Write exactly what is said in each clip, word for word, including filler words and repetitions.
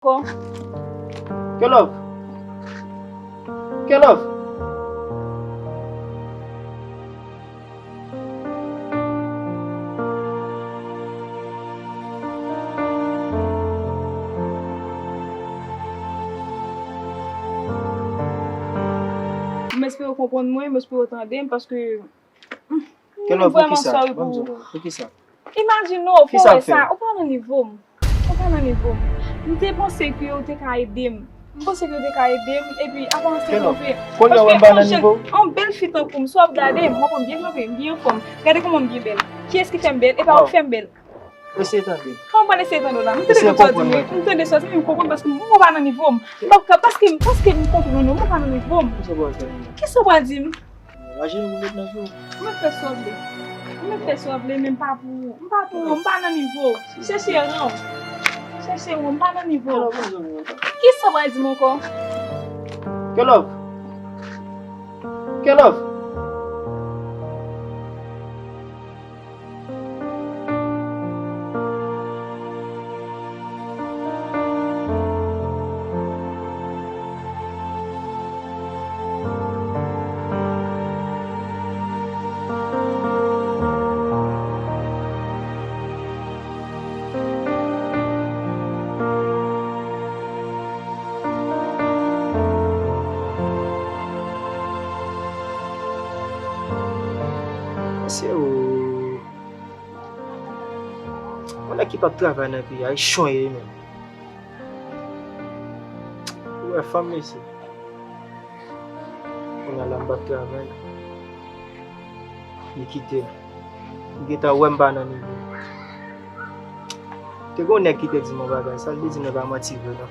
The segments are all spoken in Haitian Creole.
Ko. Ke love? Ke love? M espere w konprann mwen, m espere w tande m, paske, hmm, m vrèman sòri pou ou. Poukisa? Imajine w, fò wè sa, ou pa nan nivo m. Ou pa nan nivo m. M te panse ke w te ka ede m. M panse ke w te ka ede m, epi apa w se twonpe. Paske yon jèn, yon bèl fi tankou m, si w ap gade m, w ap wè m byen kanpe, m byen anfòm. Gade kòman m byen bèl. Kiyès ki fè m bèl? E pa ou ki fè m bèl. Eseye tande. Kòman m pral eseye tande w la? M tande tout sa w di m wi. M tande sa w di m, m konprann paske m, ou pa nan nivo m. M p ap ka, paske, paske m konprann ou, ou pa nan nivo m. Kisa w pral di m? Raje nou pou met nan jou. Ou mèt fè sa w vle. Ou mèt fè sa w vle, men m pa pou ou. M pa pou ou, m pa nan nivo w. Chèche ran w. Chèche ran w, m pa nan nivo w. Kisa w pral di m ankò? Ke love? Ke love? Se ou. Yon nèg ki p ap travay nan peyi a, e chonye li menm. Ou wè fanm mesye. Kounye a la m p ap travay. Li kite m. Li gentan wè m pa nan nivo. Te gen yon nèg ki te di m yon bagay, sa l te di m nan pa manti vre non.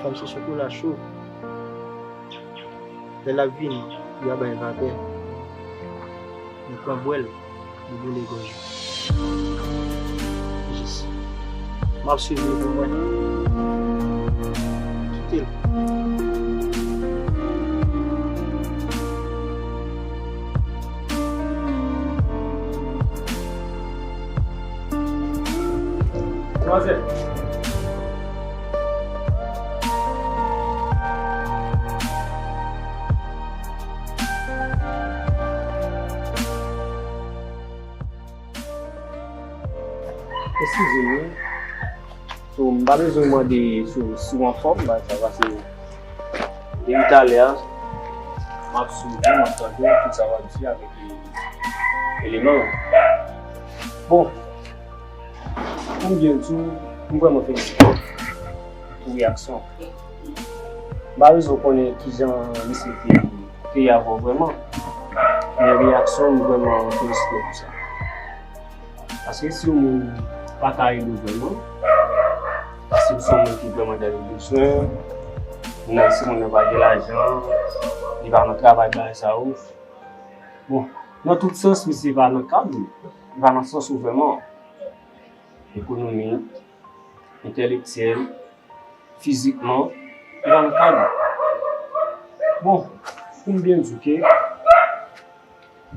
Fanm se chokola cho. Lè l ap vini, li ap bay vapè. Li pran bwè l, li boule gòj li. Jis. M ap swiv li pou mwen. Kite l. Manzè. Eskize m wi. So, m pa bezwen mande si, si w anfòm, bagay sa, paske depi talè a, m ap swiv ou, m ap tande w, tout sa w ap di avèk eleman yo. Bon, pou m byen di w, m vrèman felisite w pou reyaksyon w. M pa bezwen konnen kijan misye te, te ye avè w vrèman, men reyaksyon w, m vrèman felisite w pou sa. Paske si yon moun pa ka ede w vrèman, si w se yon moun ki vrèman dan le bezwen, nan, si moun nan pa gen lajan, li pa nan travay, bagay sa yo, bon, nan tout sans, misye pa nan kad ou, li pa nan sans ou vrèman. Ekonomik, entèlektyèl, fizikman, li pa nan kad ou. Bon, pou m byen di w ke,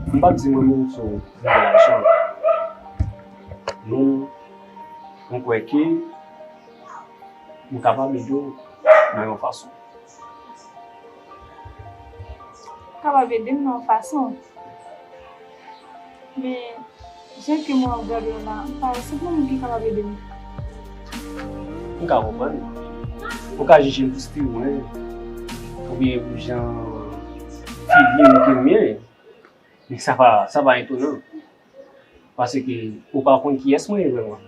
m p ap di mwen menm se yon moun lajan. Men, m kwè ke m kapab ede w nan yon fason. Kapab ede m nan yon fason. Men, jan ke mwen ap gade w la, m pa santi yon moun ki kapab ede m. M ka konprann. Ou ka jije m pou stil mwen, oubyen pou jan figi m ke m ye. Men sa pa, sa pa etonan. Paske ou pa konn kiyès mwen ye vrèman.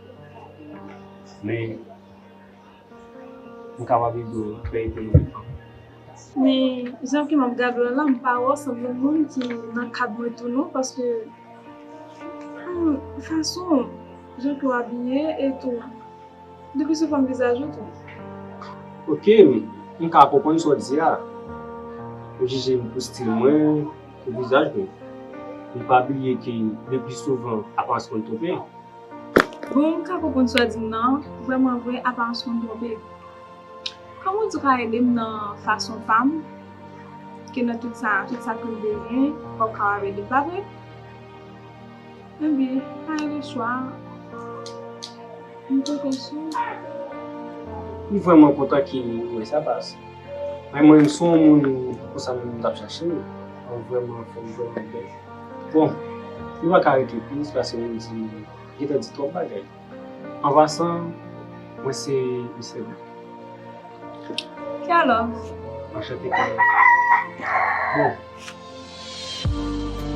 Men, m kapab ede w fè ekonomi. Men, jan ke m ap gade w la, m pa wè w sanble yon moun ki nan kad mwen tou non, paske, hmm, fason jan ke w abiye e tou. Depi sou fòm vizaj ou tou. Ok, m ka konprann sa w di a. Ou jije m pou stil mwen, pou vizaj mwen. Men pa bliye ke le pli souvan, aparans konn twonpe. Bon, m ka konprann sa w di m nan, vrèman vre, aparans konn twonpe. Kòman w di w ka ede m nan fason pa m, ke nan tout sa, tout sa ke m bezwen, w ap kapab ede m, pa vre? Enben, pa gen lechwa. M kontan sou ou. M vrèman kontan ke ou wè sa, pas mwen menm, se yon moun konsa m t ap chache, mwen vrèman, fè m vrèman byen. Bon, nou pa ka rete plis pase, mwen di, gentan di twòp bagay. An pasan, mwen se Mister Blanc. Kè love. Anchante, kè love. Bon,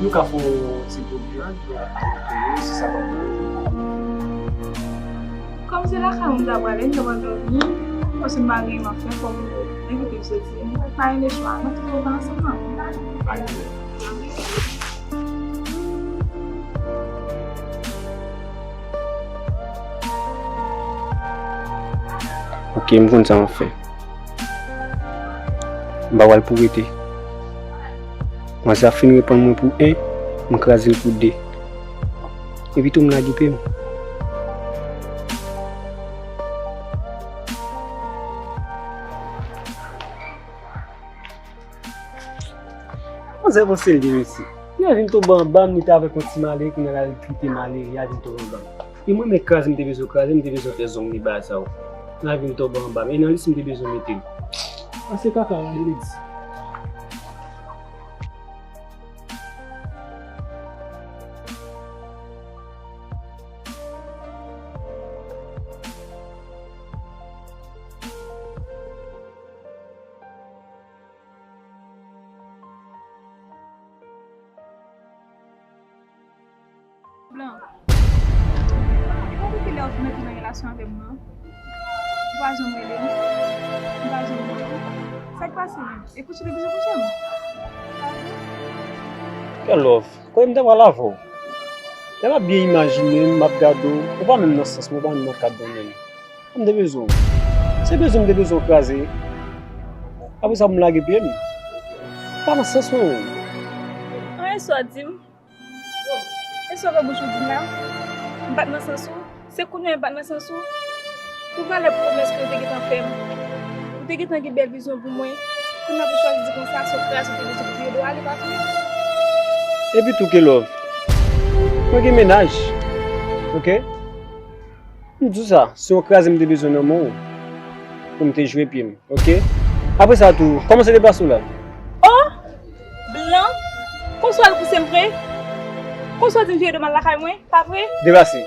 nou ka fè yon ti bout blag avèk Toro, si sa pa pran. Kòm se lakay ou m ta prale, m ta pral dòmi, paske m pa gen anyen m ap fè, fò m gen kote m soti. M pa gen lechwa, nou toujou ansanm nan. Ok, m konn sa m ap fè. M pa pral pou rete. Manzè ap fin reponn mwen pou en, m kraze l pou de. Epi tou m lage pye m. Manzè panse l gen mesye. Li vin tonbe anba m, li te avèk yon ti malere, kounye a l al kite malere a vin tonbe anba m. E mwen menm kraze m te bezwen kraze, m te bezwen fè zong li bagay sa yo. L al vin tonbe anba m. E nan lis m te bezwen mete l. An se kaka, gade li di. Blan, e pa depi lè w fin antre nan relasyon avè m nan, ou pa janm rele m, ou pa janm rele m. Sa k pase menm? E kouche li bezwen kouche m? Kè love, kote m te pral avè w? Lè m ap byen imajine m, m ap gade w, ou pa menm nan sans mwen, ou pa menm nan kad mwen menm. M te bezwen w. Se bezwen m te bezwen w kraze. Apre sa pou m lage pye m. Pa nan sans mwen menm. Anyen sa w di m? E sa w wè bouch ou di m la? M pa t nan sans ou? Se kounye a m pa t nan sans ou? Pou valè pwomès ke w te gentan fè m. Ou te gentan gen bèl vizyon pou mwen. Kounye a pou chwazi di konsa se yon kraze ou te bezwen pou vire do w ale, pa vre? Epi tou, K-Love, mwen gen mennaj. Ok? M di w sa, se yon kraze m te bezwen nan men w pou m te jwe pye m, ok? Apre sa tou, kòmanse deplase w la. Oh! Blan, konswa l pouse m vre? Konswa di m vire do m al lakay mwen, pa vre? Deplase.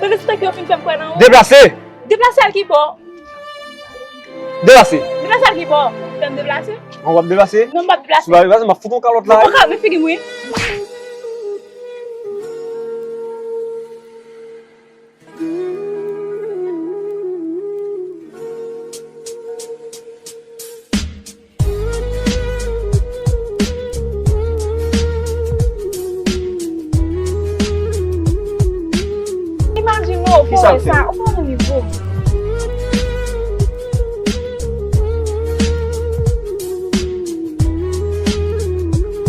Tande se tankou yo fin fè m kwè nan ou. Deplase! Deplase al ki bò? Deplase. Deplase al ki bò? Fè m deplase? An w ap deplase? Non, m p ap deplase. Si w pa deplase, m ap fout yon kalòt la. Ou pa ka, men figi m wi. Imajine w, ou pa wè sa, ou pa nan nivo m.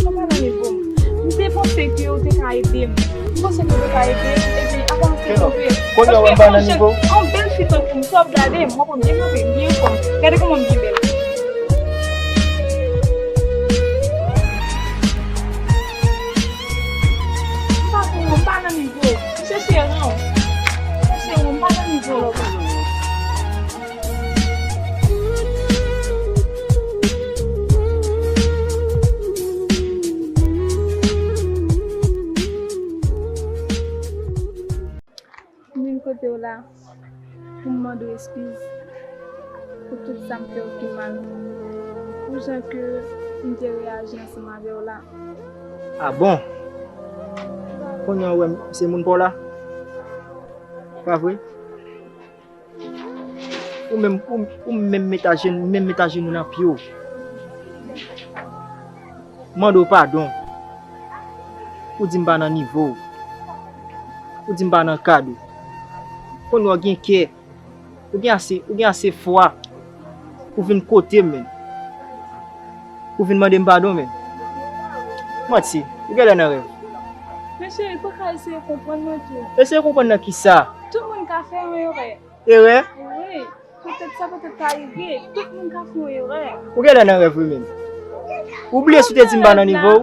Ou pa nan nivo m. M te panse ke ou te ka ede m. M panse ke ou te ka ede m. Epi, apa w te twonpe? Kounye a w wè m pa nan nivo w? Yon bèl fi tankou m, sa w ap gade m, w ap wè m byen kanpe, m byen anfòm. Gade kòman m byen bèl. M pa pou ou, m pa nan nivo w. M chèche ran w. M chèche ran w, m pa nan nivo w. M vin kote w la pou m mande w eskiz pou tout sa m fè w ki mal, pou jan ke m te reyaji ansanm avè w la. A bon? Kounye a w wè m se moun pa w la? Pa vre? Ou menm, ou, ou menm met ajenou, menm met ajenou nan pye w. Mande w padon. Ou di m pa nan nivo w. Ou di m pa nan kad ou. Kounye a w gen kè. Ou gen ase, ou gen ase fwa pou vin kote m, menm. Pou vin mande m padon, menm. Manti, ou genlè nan rèv. Men cheri, fò w ka eseye konprann mwen tou. Eseye konprann nan kisa? Tout moun ka fè yon erè. Erè? Wi. Poutèt sa poutèt ka rive, tout moun ka fè yon erè. Ou genlè nan rèv wi menm. Ou bliye si w te di m pa nan nivo w,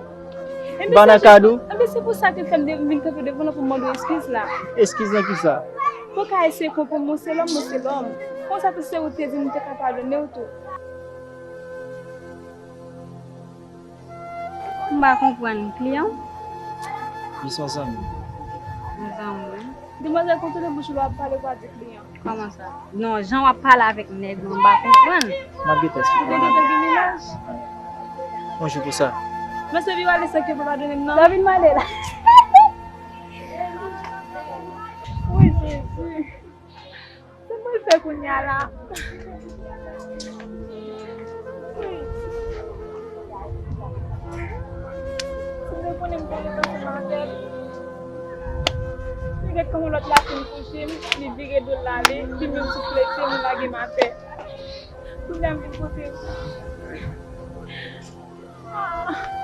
m pa nan kad ou. Enben se pou sa ki fè m de-, m vin kanpe devan w pou m mande w eskiz la. Eskiz nan kisa? Fò w ka eseye konprann mwen, se lòm, mwen se lòm. Konsa tou se ou te di m te ka padone w tou. M pa konprann, kliyan? Li se yon zanmi. Yon zanmi. Demwazèl kontwole bouch ou lè w ap pale pou w di kliyan. Kòman sa? Non, jan w ap pale avèk nèg lan, m pa konprann. M ap gentan eksplike w. Ou te gentan gen mennaj? Yon jou pou sa. Mwen se vye ale sa ke papa donnen m nan. Sa vin mande la. Wi, Jezi. Sa mwen fè kounye a la? Wi. Si m te konnen m te ret ansanm avè l. Li ret kòman lòt la fin kouche m, li vire do l ale, li menm souflete m, li lage m atè. Kounye a m vin kote. Ah.